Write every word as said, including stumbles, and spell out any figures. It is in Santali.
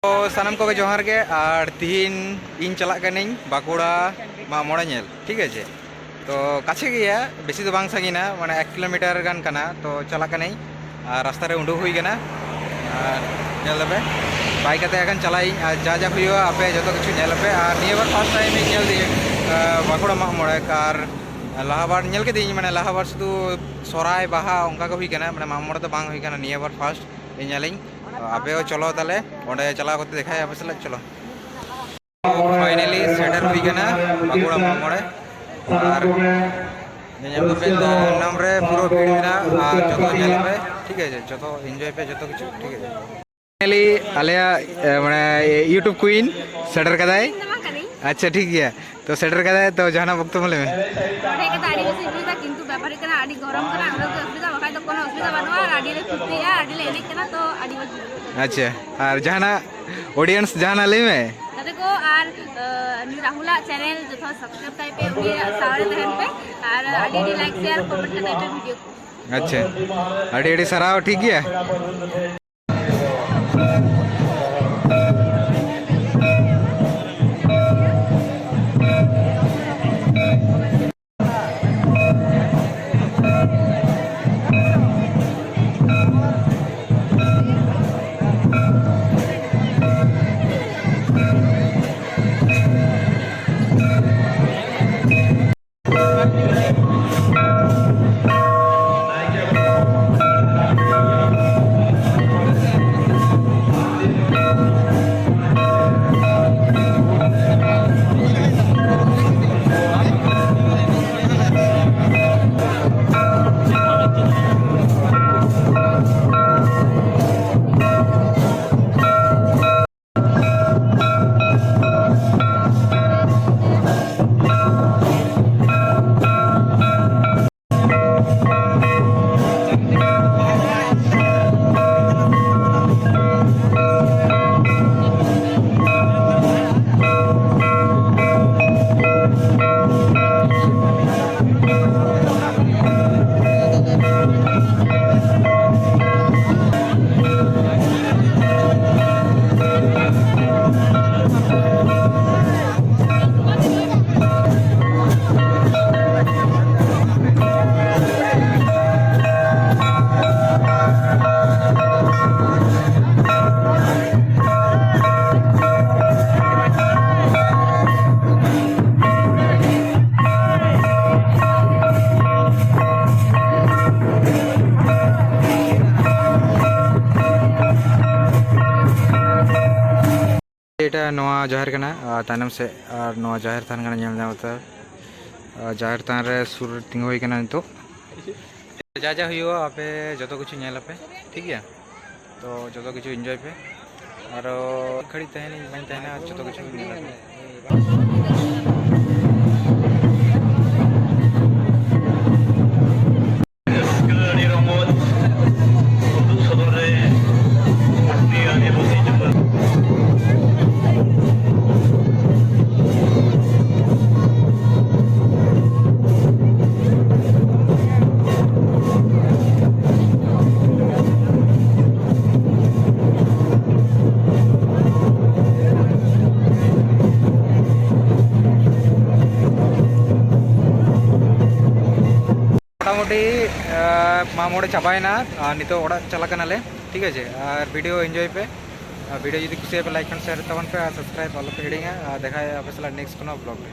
ᱛᱚ ᱥᱟᱱᱟᱢ ᱠᱚᱜᱮ ᱡᱚᱦᱟᱨ ᱜᱮ, ᱟᱨ ᱛᱤᱦᱤᱧ ᱤᱧ ᱪᱟᱞᱟᱜ ᱠᱟᱹᱱᱟᱹᱧ ᱵᱟᱸᱠᱩᱲᱟ ᱢᱟᱜ ᱢᱚᱬᱮ ᱧᱮᱞ, ᱴᱷᱤᱠ ᱟᱪᱷᱮ᱾ ᱛᱚ ᱠᱟᱪᱷᱮ ᱜᱮᱭᱟ, ᱵᱮᱥᱤ ᱫᱚ ᱵᱟᱝ ᱥᱟᱺᱜᱤᱧᱟ, ᱢᱟᱱᱮ ᱮᱠ ᱠᱤᱞᱳᱢᱤᱴᱟᱨ ᱜᱟᱱ ᱠᱟᱱᱟ᱾ ᱛᱚ ᱪᱟᱞᱟᱜ ᱠᱟᱹᱱᱟᱹᱧ, ᱟᱨ ᱨᱟᱥᱛᱟ ᱨᱮ ᱩᱰᱩᱠ ᱦᱩᱭ ᱠᱟᱱᱟ᱾ ᱟᱨ ᱧᱮᱞ ᱫᱟᱯᱮ, ᱵᱟᱭᱤᱠ ᱠᱟᱛᱮ ᱮᱠᱷᱟᱱ ᱪᱟᱞᱟᱜ ᱤᱧ, ᱟᱨ ᱡᱟ ᱡᱟ ᱦᱩᱭᱩᱜᱼᱟ ᱟᱯᱮ ᱡᱚᱛᱚ ᱠᱤᱪᱷᱩ ᱧᱮᱞ ᱟᱯᱮ᱾ ᱟᱨ ᱱᱤᱭᱟᱹ ᱵᱟᱨ ᱯᱷᱟᱥᱴ ᱴᱟᱭᱤᱢ ᱤᱧ ᱧᱮᱞ ᱫᱤᱧ, ᱟᱸ, ᱵᱟᱸᱠᱩᱲᱟ ᱢᱟᱜ ᱢᱚᱬᱮ᱾ ᱟᱨ ᱞᱟᱦᱟ ᱵᱟᱨ ᱧᱮᱞ ᱠᱤᱫᱤᱧ, ᱢᱟᱱᱮ ᱞᱟᱦᱟ ᱵᱟᱨ ᱥᱩᱫᱷᱩ ᱥᱚᱨᱦᱟᱭ, ᱵᱟᱦᱟ ᱚᱱᱠᱟ ᱜᱮ ᱦᱩᱭ ᱠᱟᱱᱟ, ᱢᱟᱱᱮ ᱢᱟᱜ ᱢᱚᱬᱮ ᱫᱚ ᱵᱟᱝ ᱦᱩᱭ ᱠᱟᱱᱟ᱾ ᱱᱤᱭᱟᱹ ᱵᱟᱨ ᱯᱷᱟᱥᱴ ᱤᱧ ᱧᱮᱞᱤᱧ᱾ ᱛᱚ ᱟᱯᱮ ᱦᱚᱸ ᱪᱚᱞᱚ ᱛᱟᱦᱞᱮ, ᱚᱸᱰᱮ ᱪᱟᱞᱟᱣ ᱠᱟᱛᱮ ᱫᱮᱠᱷᱟᱭ ᱟᱯᱮ ᱥᱟᱞᱟᱜ, ᱪᱚᱞᱚ᱾ ᱯᱷᱟᱭᱱᱟᱞᱤ ᱥᱮᱴᱮᱨ ᱦᱩᱭ ᱠᱟᱱᱟ ᱵᱟᱸᱠᱩᱲᱟ ᱢᱟᱜ ᱢᱚᱬᱮ᱾ ᱟᱨ ᱧᱮᱧᱮᱞ ᱫᱚᱯᱮ ᱛᱟᱭᱱᱚᱢ ᱨᱮ ᱯᱩᱨᱟᱹ ᱵᱷᱤᱲ ᱢᱮᱱᱟᱜᱼᱟ, ᱟᱨ ᱡᱚᱛᱚ ᱧᱮᱞ ᱯᱮ, ᱴᱷᱤᱠ ᱟᱪᱷᱮ, ᱡᱚᱛᱚ ᱤᱱᱡᱚᱭ ᱯᱮ ᱡᱚᱛᱚ ᱠᱤᱪᱷᱩ, ᱴᱷᱤᱠ ᱟᱪᱷᱮ᱾ ᱯᱷᱟᱭᱱᱟᱞᱤ ᱟᱞᱮᱭᱟᱜ, ᱮ, ᱢᱟᱱᱮ YouTube queen ᱥᱮᱴᱮᱨ ᱠᱟᱫᱟᱭ᱾ ᱤᱧ ᱫᱚ ᱵᱟᱝ ᱠᱟᱹᱱᱟᱹᱧ᱾ ᱟᱪᱪᱷᱟ, ᱴᱷᱤᱠ ᱜᱮᱭᱟ, ᱛᱚ ᱥᱮᱴᱮᱨ ᱠᱟᱫᱟᱭ, ᱛᱚ ᱡᱟᱦᱟᱱᱟᱜ ᱵᱚᱠᱛᱚᱵᱚ ᱞᱟᱹᱭ ᱢᱮ᱾ ᱱᱚᱰᱮ ᱦᱮᱡ ᱠᱟᱛᱮ ᱟᱹᱰᱤ ᱵᱮᱥ ᱤᱧ ᱵᱩᱡ ᱮᱫᱟ, ᱠᱤᱱᱛᱩ ᱵᱮᱯᱟᱨ ᱦᱩᱭᱩᱜ ᱠᱟᱱᱟ ᱟᱹᱰᱤ ᱜᱚᱨᱚᱢ ᱠᱟᱱᱟ, ᱚᱱᱟ ᱜᱮ ᱚᱥᱩᱵᱤᱫᱟ, ᱵᱟᱠᱷᱟᱡ ᱫᱚ ᱠᱳᱱᱳ ᱚᱥᱩᱵᱤᱫᱟ ᱵᱟᱹᱱᱩᱜᱼᱟ, ᱟᱨ ᱟᱹᱰᱤ ᱞᱮ ᱯᱷᱩᱨᱛᱤᱭᱟ, ᱟᱹᱰᱤ ᱞᱮ ᱮᱱᱮᱡ ᱠᱟᱱᱟ, ᱛᱚ ᱟᱹᱰᱤ ᱢᱚᱡᱽ ᱵᱩᱡᱷᱟᱹᱜ ᱠᱟᱱᱟ᱾ ᱟᱪᱪᱷᱟ, ᱟᱨ ᱡᱟᱦᱟᱱᱟᱜ audience ᱡᱟᱦᱟᱱᱟᱜ ᱞᱟᱹᱭ ᱢᱮ᱾ ᱜᱟᱛᱮ ᱠᱚ ᱟᱨ, ᱟᱸ, ᱩᱱᱤ ᱨᱟᱦᱩᱞᱟᱜ ᱪᱮᱱᱮᱞ ᱡᱚᱛᱚ ᱥᱟᱵᱥᱠᱨᱟᱭᱤᱵ ᱛᱟᱭ ᱯᱮ, ᱩᱱᱤᱭᱟᱜ ᱥᱟᱶᱨᱮ ᱛᱟᱦᱮᱱ ᱯᱮ, ᱟᱨ ᱟᱹᱰᱤ ᱟᱹᱰᱤ ᱞᱟᱭᱤᱠ, ᱥᱮᱭᱟᱨ, ᱠᱚᱢᱮᱱᱴ ᱠᱟᱛᱮ ᱯᱮ ᱵᱷᱤᱰᱤᱭᱳ ᱠᱚ᱾ ᱟᱪᱪᱷᱟ, ᱟᱹᱰᱤ ᱟᱹᱰᱤ ᱥᱟᱨᱦᱟᱣ, ᱴᱷᱤᱠ ᱜᱮᱭᱟ᱾ ᱱᱚᱣᱟ ᱡᱟᱦᱮᱨ ᱠᱟᱱᱟ, ᱟᱨ ᱛᱟᱭᱱᱚᱢ ᱥᱮᱫ ᱟᱨ ᱱᱚᱣᱟ ᱡᱟᱦᱮᱨ ᱛᱷᱟᱱ ᱠᱟᱱᱟ, ᱧᱮᱞ ᱧᱟᱢ ᱩᱛᱟᱹᱨ᱾ ᱟᱨ ᱡᱟᱦᱮᱨ ᱛᱷᱟᱱ ᱨᱮ ᱥᱩᱨ ᱨᱮ ᱛᱤᱸᱜᱩ ᱦᱩᱭ ᱠᱟᱱᱟ ᱱᱤᱛᱚᱜ᱾ ᱡᱟ ᱡᱟ ᱦᱩᱭᱩᱜᱼᱟ, ᱟᱯᱮ ᱡᱚᱛᱚ ᱠᱤᱪᱷᱩ ᱧᱮᱞ ᱟᱯᱮ, ᱴᱷᱤᱠ ᱜᱮᱭᱟ? ᱛᱚ ᱡᱚᱛᱚ ᱠᱤᱪᱷᱩ enjoy ᱯᱮ᱾ ᱟᱨᱚ ᱜᱷᱟᱹᱲᱤᱡ ᱛᱟᱦᱮᱱᱤᱧ ᱵᱟᱹᱧ ᱛᱟᱦᱮᱱᱟ, ᱡᱚᱛᱚ ᱠᱤᱪᱷᱩ ᱧᱮᱞ ᱟᱯᱮ᱾ ᱟᱹᱰᱤ ᱨᱚᱢᱚᱡᱽ ᱩᱫᱩᱜ ᱥᱚᱫᱚᱨ ᱨᱮ ᱩᱱᱤ ᱟᱹᱰᱤ ᱵᱩᱫᱷᱤ ᱡᱩᱢᱟᱹᱱ᱾ ᱢᱚᱴᱟᱢᱩᱴᱤ, ᱟᱨ ᱢᱟᱜ ᱢᱚᱬᱮ ᱪᱟᱵᱟᱭᱮᱱᱟ, ᱟᱨ ᱱᱤᱛᱚᱜ ᱚᱲᱟᱜ ᱪᱟᱞᱟᱜ ᱠᱟᱱᱟᱞᱮ, ᱴᱷᱤᱠ ᱟᱪᱷᱮ? ᱟᱨ video enjoy ᱯᱮ᱾ ᱟᱨ video ᱡᱩᱫᱤ ᱠᱩᱥᱤᱭᱟᱜ ᱯᱮ, like ᱠᱷᱟᱱ share ᱛᱟᱵᱚᱱ ᱯᱮ, ᱟᱨ subscribe ᱟᱞᱚ ᱯᱮ ᱦᱤᱲᱤᱧᱟ᱾ ᱟᱨ ᱫᱮᱠᱷᱟ ᱦᱩᱭᱩᱜᱼᱟ ᱟᱯᱮ ᱥᱟᱞᱟᱜ next ᱠᱳᱱᱳ vlog ᱨᱮ᱾